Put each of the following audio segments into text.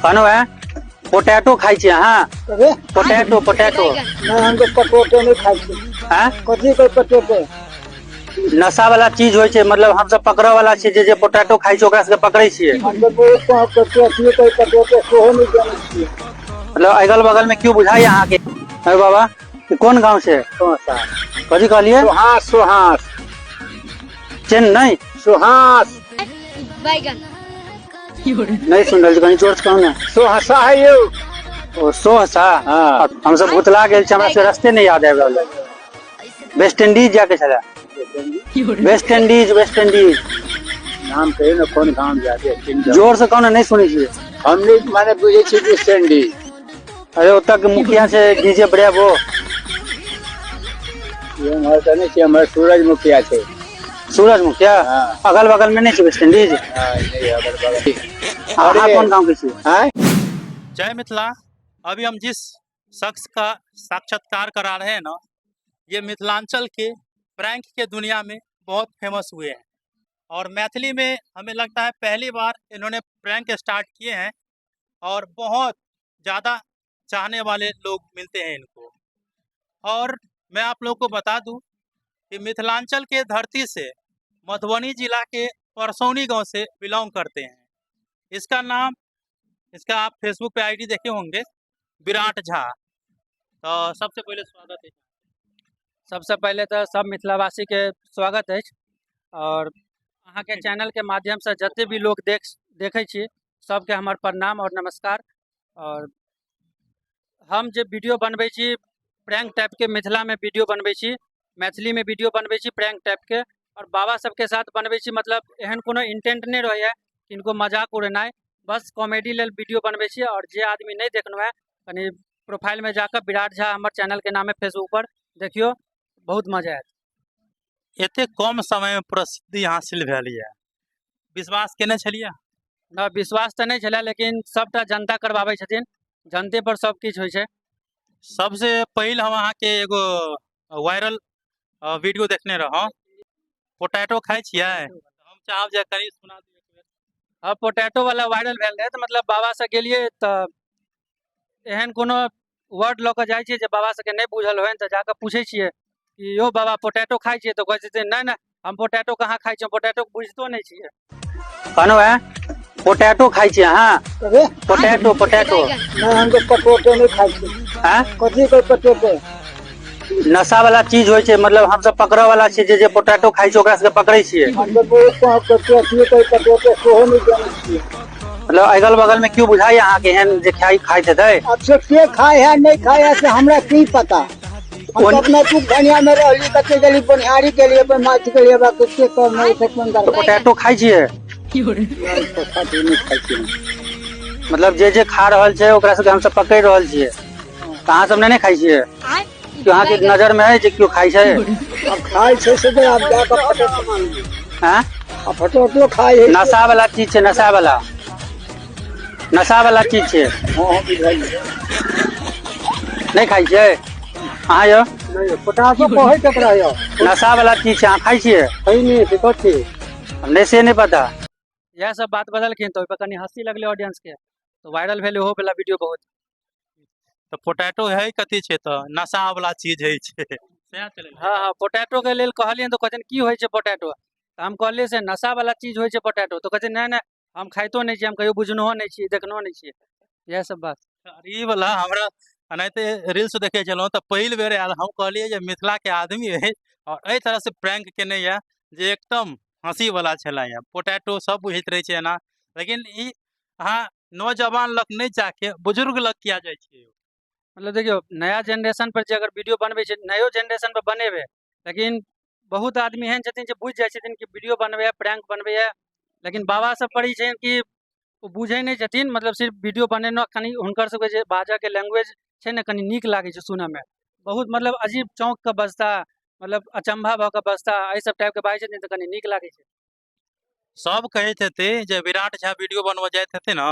कहलहुँ है, पोटैटो खाइ छी अहाँ? अरे। Potato, potato. नहीं, हम तो पटोटे नहीं खाइ छी। आँय? कथी के पटोटे? नशा वाला चीज होइ छै, मतलब हमसब पकड़ऽ वाला छियै, जे जे पोटैटो खाइ छै ओकरा सबके पकड़ै छियै। हम तो बहुत कथी अथिये के पटोटे सेहो नहि जानै छियै। मतलब अगल बगल में क्यों बुझाइए अहाँके? अरे बाबा, ई कोन गाँव छै? कथी कहलियै? सुहास, सुहास। चेन्नई? सुहास। बैगन। नहीं सुन रहल छी, कनी जोर से कहू ने। सोहसा है यौ। ओ सोहसा? हाँ। हमसब भुतला गेल छी, हमरा सबके रस्ते नहि याद आबि रहल है। वेस्ट इंडीज जाके छलै, वेस्ट इंडीज, वेस्ट इंडीज। नाम कहियौ ने, कोन गाम जाके? जोर से कहू ने, नहि सुनै छियै। हम नहि माने बुझै छियै वेस्ट इंडीज। अरे, ओतऽ के मुखिया छै डीजे ब्रेवो। एम्हर तऽ नहि छै, एम्हर सूरज मुखिया छै। सूरज मुखिया? हाँ। अगल बगल में नहीं छै वेस्ट इंडीज? हाँ, नहि, अगल बगल। अहाँ कोन गाँव के छियै? आँय? जय मिथिला। अभी हम जिस शख्स का साक्षात्कार करा रहे हैं ना, ये मिथिलांचल के प्रैंक के दुनिया में बहुत फेमस हुए हैं और मैथिली में हमें लगता है पहली बार इन्होंने प्रैंक स्टार्ट किए हैं और बहुत ज़्यादा चाहने वाले लोग मिलते हैं इनको। और मैं आप लोगों को बता दूं कि मिथिलांचल के धरती से मधुबनी जिला के परसौनी गांव से बिलोंग करते हैं। इसका नाम, इसका आप फेसबुक पे आईडी देखे होंगे, विराट झा। तो सबसे पहले स्वागत है। सबसे पहले तऽ सब मिथिलावासी के स्वागत अछि और अहाँके चैनल के माध्यम से जते भी लोग देखै छी, सबके हमर प्रणाम और नमस्कार। और हम जे वीडियो बनबै छी प्रैंक टाइप के, मिथिला में वीडियो बनबै छी, मैथिली में वीडियो बनबै छी प्रैंक टाइप के और बाबा सबके साथ बनबै छी। मतलब एहन कोनो इंटेंट नहि रहैया किनको मजाक उड़ेनाइ, बस कॉमेडी लेल वीडियो बनबै छी। और जे आदमी नहि देखनो है, कनि प्रोफाइल में जाकऽ विराट झा हमर चैनल के नाम है फेसबुक पर, देखियौ, बहुत मजा आयत। एते कम समय में प्रसिद्धि हासिल भेल यऽ, विश्वास केने छलियै? न, विश्वास तऽ नहि छलै, लेकिन सबटा जनता करबाबै छथिन, जनते पर सब किछु होइ छै। सबसे पहिल हम अहाँके एगो वायरल वीडियो देखने रहौं, पोटैटो खाइ छियै? हम चाहब जे कनि सुना दियौ एक बेर। हँ, पोटैटो वाला वायरल भेल रहै तऽ मतलब बाबा से गेलियै तऽ एहन कोनो वर्ड लऽ कऽ जाइ छियै जे बाबा सबके नहि बुझल होइन, तऽ जाकऽ पूछै छियै कि यौ बाबा, पोटैटो खाइ छियै? तऽ कहै छथिन, नहि नहि, हम पोटैटो कहाँ खाइ छियै, पोटैटो बुझितो नहि छियै। कहलहुँ है, पोटैटो खाइ छियै अहाँ? अरे। Potato, potato. नहीं, हम तो पटोटे नहीं खाइ छी। आँय? कथी के पटोटे? नशा वाला चीज होइ छै, मतलब हमसब पकड़ऽ वाला छियै, जे जे पोटैटो खाइ छै ओकरा सबके पकड़ै छियै। हम तो बहुत कथी अथिये के पटोटे सेहो नहि जानै छियै। मतलब अगल बगल में क्यों बुझाइए अहाँके एहन जे खाइ खाइत हेतै? अब से के खाए है, नहीं खाए है, से हमरा की पता। हम तो अपना दुख धनिया में रहली, कते गेली बनिहारी के लिए, अपन माछ के लिए, बाकी के कर नहीं से कोन कर। पोटैटो खाइ छियै? नहीं खाइ छियै। मतलब जे जे खा रहल छै ओकरा सबके हमसब पकड़ि रहल छियै, तऽ अहाँ सब नहि ने खाइ छियै? केओ अहाँके नजर में है जे केओ खाइ छै? अब खाइ छै से तऽ आब जाकऽ फटोटो मांगू। आँय? आ फटोटो खाइ है। नशा वाला चीज छै, नशा वाला, नशा वाला चीज छै। हाँ, बुझलियै। नहि खाइ छियै अहाँ यौ? नहि, पोटासो कहै केकरा यौ? नशा वाला चीज छै, अहाँ खाइ छियै? है नहि से कथी? नहि, से नहि पता। इएह सब बात बदलखिन तऽ ओहिपर कनि हँसी लगलै ऑडियंस के, तऽ वायरल भेल ओहो वाला वीडियो बहुत। तऽ पोटैटो है कथी छै? तऽ नशा वाला चीज होइ छै, सएह छलै? हँ, पोटैटो के लेल कहलियनि तऽ कहथिन, की होइ छै पोटैटो? तऽ हम कहलियै से नशा वाला चीज होइ छै पोटैटो। तऽ कहै छै, नहि नहि, हम खाइतो नहि छी, हम कहियो बुझनहो नहि छी, देखनहो नहि छियै। इएह सब बात। ई वाला हमरा एनाहिते रील्स देखै छलहुँ तऽ पहिल बेर आयल। हम कहलियै जे मिथिलाके आदमी अछि और एहि तरहसँ प्रैंक केने यऽ जे एकदम हँसी वाला छलै। यऽ पोटैटो सब बुझैत रहै छै एना, लेकिन ई अहाँ नौजवान लग नहि जाके बुजुर्ग लग किया जाइ छियै? मतलब देखियौ, नया जेनरेशन पर जे अगर वीडियो बनबै छै, नयो जेनरेशन पर बनेबै, लेकिन बहुत आदमी एहन छथिन जे बुझि जाइ छथिन कि वीडियो बनबैए, प्रैंक बनबैए। लेकिन बाबा सब पर ई छै कि ओ बुझै नहि छथिन, मतलब सिर्फ वीडियो बनेलहुँ। कनि हुनकर सबके जे बाजऽके लैंग्वेज छै ने, कनि नीक लागै छै सुनऽमे बहुत। मतलब अजीब चौंक कऽ बजता, मतलब अचम्भा भऽ कऽ बजता, एहि सब टाइपके बाजै छथिन तऽ कनि नीक लागै छै। सब कहैत हेतै जे विराट झा वीडियो बनबऽ जाइत हेतै ने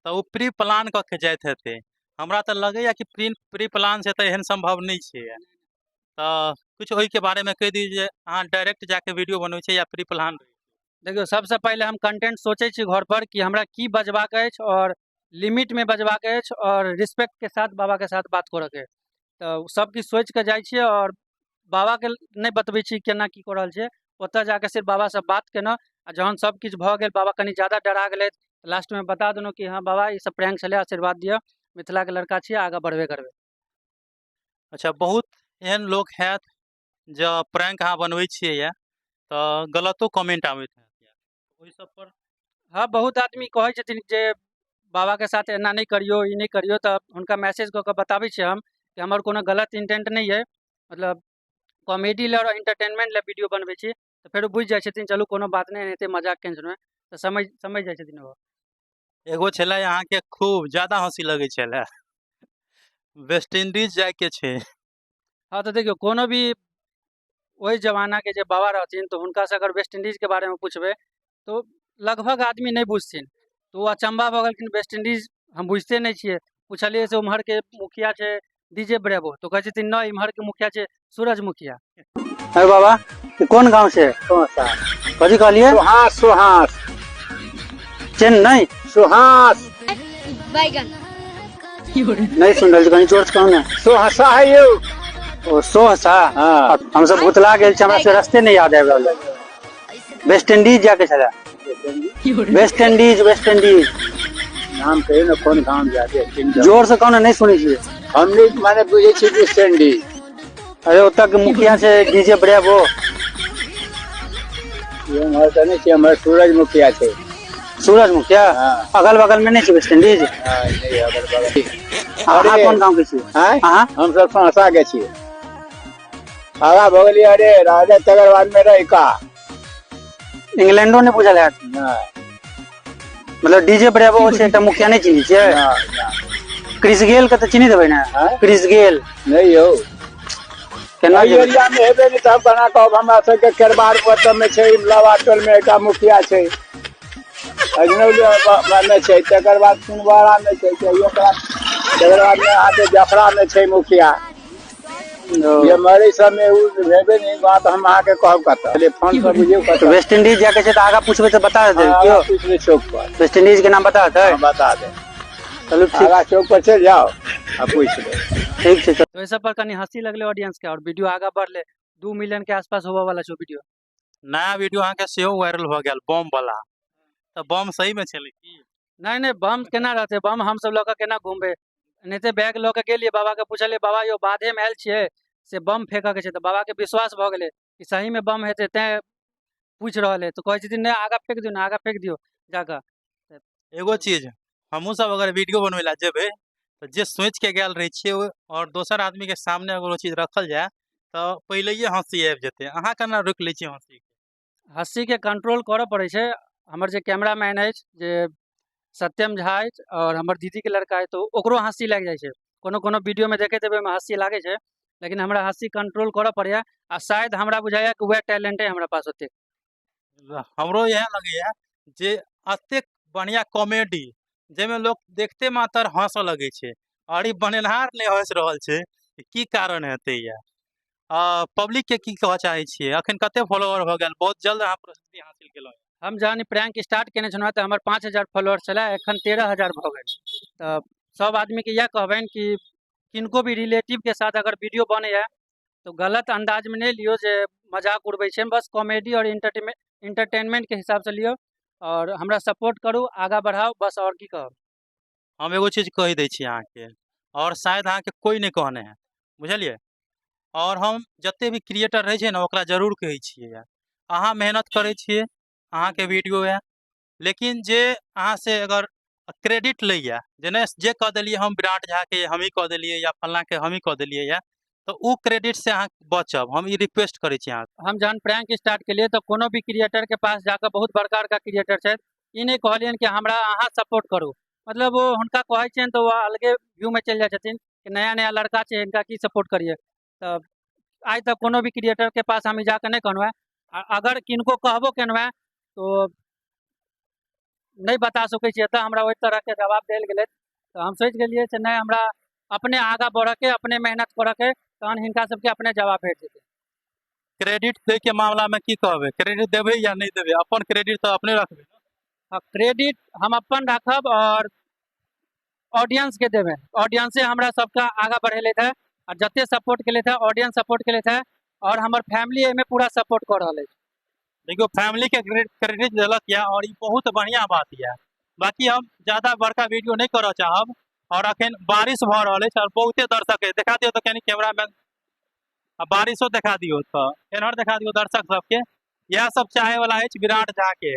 तऽ ओ प्री प्लान कऽ के जाइत हेतै। हमरा तऽ लगैए कि प्री प्री प्लान से तऽ एहन सम्भव नहि छै। तऽ किछु ओहिके बारेमे कहि दियौ जे अहाँ डायरेक्ट जाके वीडियो बनबै छियै या प्री प्लान? देखियौ, सबसँ पहिले हम कंटेंट सोचै छी घर पर कि हमरा की बजबाक अछि और लिमिटमे बजबाक अछि आओर रिस्पेक्टके साथ बाबाके साथ बात करऽके तऽ सब किछु सोचिके जाइ छियै आओर बाबाके नहि बतबै छी केना की कऽ रहल छियै। ओतऽ जाके सिर्फ बाबासँ बात केलहुँ आ जहन सब किछु भऽ गेल, बाबा कनि ज्यादा डरा गेलथि, लास्टमे बता देलहुँ कि हँ बाबा ई सब प्रैंक छलै, आशीर्वाद दिअ, मिथिलाके लड़का छियै, आगाँ बढ़बे करबै। अच्छा, बहुत एहन लोक हैत जँ प्रैंक अहाँ बनबै छियै या तऽ गलतो कमेंट आबैत हैत, ओहि सब पर? हँ, बहुत आदमी कहै छथिन जे बाबाके साथ एना नहि करियौ, ई नहि करियौ। तऽ हुनका मैसेज कऽ कऽ बताबै छियै हम कि हमर कोनो गलत इंटेंट नहि अइ, मतलब कॉमेडी लए आओर इंटरटेनमेंट लए वीडियो बनबै छी। तऽ फेर ओ बुझि जाइ छथिन, चलू कोनो बात नहि, एनाहिते मजाक केने छलहुँ। तऽ समझ समझि जाइ छथिन ओ। एगो छलै अहाँके खूब ज्यादा हँसी लगै छलै, वेस्ट इंडीज जाइके छै। हँ, तऽ देखियौ, कोनो भी ओहि जमानाके जे बाबा रहथिन तऽ हुनकासँ अगर वेस्ट इंडीजके बारेमे पुछबै तऽ लगभग आदमी नहि बुझथिन। तऽ ओ अचम्भा भऽ गेलखिन, वेस्ट इंडीज हम बुझिते नहि छियै। पुछलियै से उम्हरके मुखिया छै डीजे ब्रेवो, तऽ कहै छथिन नहि, इम्हरके मुखिया छै सूरज मुखिया। अरे बाबा, ई कोन गाँव छै? कथी कहलियै? सुहास, सुहास। चेन्नई? सुहास। बैगन। नहि सुन रहल छी, कनि जोर से कहू ने। सुहासा है यौ। ओ सोहसा? हँ। हमसब भुतला गेल छी, हमरा सबके रस्ते नहि याद आबि रहल है। वेस्ट इंडीज जाके छलै, वेस्ट इंडीज, वेस्ट इंडीज। नाम कहियौ ने, कोन गाम जाके? जोर से कहू ने, नहि सुनै छियै। हम नहि माने बुझै छी वेस्ट इंडीज। अरे ओतऽ के मुखिया छै डीजे ब्रेवो। एम्हर तऽ नहि छै, एम्हर सूरज मुखिया छै। सूरज मुखिया? हँ। अगल बगल में नहि छै वेस्ट इंडीज? हँ, नहि, अगल बगल। अहाँ अरे। कोन गाँव के छियै? आँय? अहाँ? हमसब सहरसा के छियै। आगा भऽ गेलियै, अरे राजा, तकर बाद मे रहिका। इंग्लैंडो नहि बुझल हैत? नहि। मतलब डीजे ब्रेवो छै एकटा मुखिया, नहि चिन्है छियै? नहि। क्रिस गेल के तऽ चिन्ह देबै ने? आँय? Chris Gayle. नहि यौ। केना एहि जेबै? एरिया मे हेबे नहि तऽ हम केना कहब? हमरा सबके केरबार ओतऽ मे छै, लावा टोल मे एकटा मुखिया छै, अजनौली मे छै, तकर बाद सुनवारा मे छै, छै ओकरा, तकर बाद मे अहाँके जफरा मे छै मुखिया। ये मरे सब मे उ हेबे नहि बात, हम अहाँके कहब कतऽ? फोन पर बुझियौ तऽ कतऽ। वेस्ट इंडीज जाके छै तऽ आगा पूछबै तऽ बता देतै केओ? पूछ ले चौक पर। वेस्ट इंडीज के नाम बता देतै? हाँ, बता दे। चलू ठीक। आगा चौक पर चलि जाओ आ पूछि ले। ठीक छै। तऽ ओहि सब पर कनि हँसी लगलै ऑडियंसके आओर वीडियो आगाँ बढ़लै, 2 मिलियनके आसपास होबऽ वाला छै ओ वीडियो। नया वीडियो अहाँके सेहो वायरल भऽ गेल बम वाला, तऽ बम सहीमे छलै की? नहि नहि, बम केना रहतै? बम हमसब लऽ कऽ केना घुमबै? एनाहिते बैग लऽ कऽ गेलियै, बाबाके पुछलियै, बाबा यौ, बाधेमे आयल छियै से बम फेकऽके छै। तऽ बाबाके विश्वास भऽ गेलै कि सहीमे बम हेतै तैं पूछि रहल है। तऽ कहै छथिन नहि, आगाँ फेक दियौ ने, आगाँ फेक दियौ जाकऽ। एगो चीज, हमहूँ सब अगर वीडियो बनबै लए जेबै तऽ जे सोचि के गेल रहै छियै आओर दोसर आदमीके सामने अगर ओ चीज रखल जाय तऽ पहिलैये हँसी आबि जेतै। अहाँ केना रोकि लै छियै हँसी? हँसीके कंट्रोल करऽ पड़ै छै। हमर जे कैमरामैन अछि, जे सत्यम झा अछि आओर हमर दीदीके लड़का अछि, तऽ ओकरो हँसी लागि जाइ छै। कोनो कोनो वीडियोमे देखैत हेबै, ओहिमे हँसी लागै छै, लेकिन हमरा हँसी कंट्रोल करऽ पड़ैए आ शायद हमरा बुझाइए कि वएह टैलेंट अइ हमरा पास ओतेक। हमरो इएह लगैए जे एतेक बढ़िआँ कॉमेडी जाहिमे लोक देखते मात्र हँसऽ लगै छै आओर ई बनेनहार नहि हँसि रहल छै, की कारण हेतै? इएह पब्लिकके की कहऽ चाहै छियै? अखन कते फॉलोवर भऽ गेल? बहुत जल्द अहाँ प्रसिद्धि हासिल केलहुँ। हम जहन प्रैंक स्टार्ट केने छलहुँ तऽ हमर 5000 फॉलोअर छलै, एखन 13,000 भऽ गेल। तऽ सब आदमीके इएह कहबनि कि किनको भी रिलेटिवके साथ अगर वीडियो बनैए तऽ गलत अन्दाजमे नहि लियौ जे मजाक उड़बै छै। बस कॉमेडी आओर इंटरटेनमेंटके हिसाबसँ लियौ आओर हमरा सपोर्ट करू, आगाँ बढ़ाउ, बस आओर की कहब। हम एगो चीज कहि दै छी अहाँके, आओर शायद अहाँके कोइ नहि कहने है, बुझलियै? आओर हम जते भी क्रिएटर रहै छै ने, ओकरा जरूर कहै छियै, अहाँ मेहनत करै छियै, अहाँके वीडियो यऽ, लेकिन जे अहाँ से अगर क्रेडिट लैया जे नहि, जे कऽ देलियै हम विराट झाके हमही कऽ देलियै या फल्लाँके हमही कऽ देलियै या, तऽ ओ क्रेडिट से अहाँ बचब, हम ई रिक्वेस्ट करै छी अहाँ। हम जहन प्रैंक स्टार्ट केलियै तऽ कोनो भी क्रिएटरके पास जाकऽ, बहुत बड़का बड़का क्रिएटर छथि, ई नहि कहलियनि कि हमरा अहाँ सपोर्ट करू। मतलब ओ हुनका कहै छियनि तऽ ओ अलगे व्यूमे चलि जाइ छथिन कि नया नया लड़का छै, हिनका की सपोर्ट करियै। तऽ आइ तक कोनो भी क्रिएटरके पास हम ई जाकऽ नहि कहलहुँ हेँ आ अगर किनको कहबो केलहुँ हेँ तो नहि बता सकै छी एतऽ। हमरा ओहि तरहके जवाब देल गेलै तऽ हम सोचि गेलियै से नहि, हमरा अपने आगाँ बढ़ऽके, अपने मेहनत करऽके, तहन हिनका सबके अपने जवाब भेट जेतै। क्रेडिट दै के मामलामे की कहबै? क्रेडिट देबै या नहि देबै? अपन क्रेडिट तऽ अपने रखबै? आ क्रेडिट हम अपन राखब आओर ऑडियंसके देबनि। ऑडियंसे हमरा सबके आगाँ बढ़ेलथि है आ जते सपोर्ट केलथि है, ऑडियंस सपोर्ट केलथि है आओर हमर फैमिली एहिमे पूरा सपोर्ट कऽ रहल अछि। देखियौ, फैमिली के क्रेडिट देलक यऽ और ई बहुत बढ़िया बात यऽ। बाकी हम ज्यादा बड़का वीडियो नहि करऽ चाहब और अखन बारिश भऽ रहल अछि और बहुते दर्शक अछि। देखा दियौ तऽ कनि कैमरामैन, आ बारिशो देखा दियौ, तऽ एन्हर देखा दियौ दर्शक सबके। इएह सब चाहे वाला अछि विराट झा के।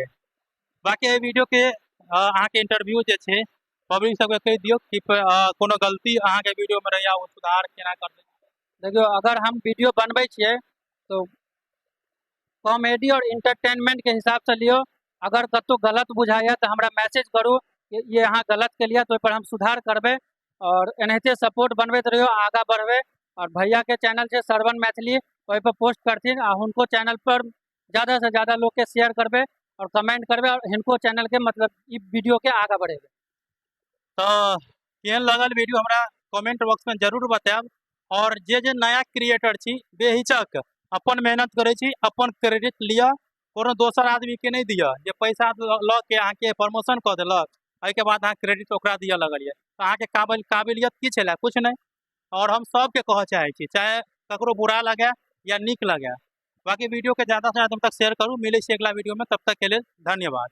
बाकी एहि वीडियो के अहाँके इंटरव्यू जे छै पब्लिक सबके कहि दियौ कि कोनो गलती अहाँके वीडियो में रहैया, ओ सुधार केना करबै? देखियौ, अगर हम वीडियो बनबै छियै तऽ कॉमेडी और इंटरटेनमेंट के हिसाब से लियौ। अगर कतहु गलत बुझाइए तऽ हमरा मैसेज करू कि ये अहाँ गलत केलियै, तऽ ओहिपर हम सुधार करबै। और एनाहिते सपोर्ट बनबैत रहियौ, आगाँ बढ़बै। और भैयाके चैनल छै श्रवण मैथिली, ओहिपर पोस्ट करथिन आ हुनको चैनल पर ज़्यादा से ज़्यादा लोकके शेयर करबै और कमेंट करबै और हिनको चैनलके मतलब ई वीडियोके आगाँ बढ़ेबै। तऽ केहन लगल वीडियो, हमरा कमेंट बॉक्स में जरूर बतायब। और जे जे नया क्रिएटर छी, बेहिचक अपन मेहनत करै छी, अपन क्रेडिट लिअ, कोनो दोसर आदमी के नहि दिअ जे पैसा लऽ के अहाँके प्रमोशन कऽ देलक, एहिके बाद अहाँ क्रेडिट ओकरा दिअ लगलियै, तऽ अहाँके काबिलियत की छलै? किछु नहि। और हम सबके कहऽ चाहै छी, चाहे ककरो बुरा लगे या नीक लगे, बाकी वीडियो के ज़्यादा से ज़्यादा तक शेयर करू। मिलै छी अगिला वीडियो में, तब तक के लेल धन्यवाद।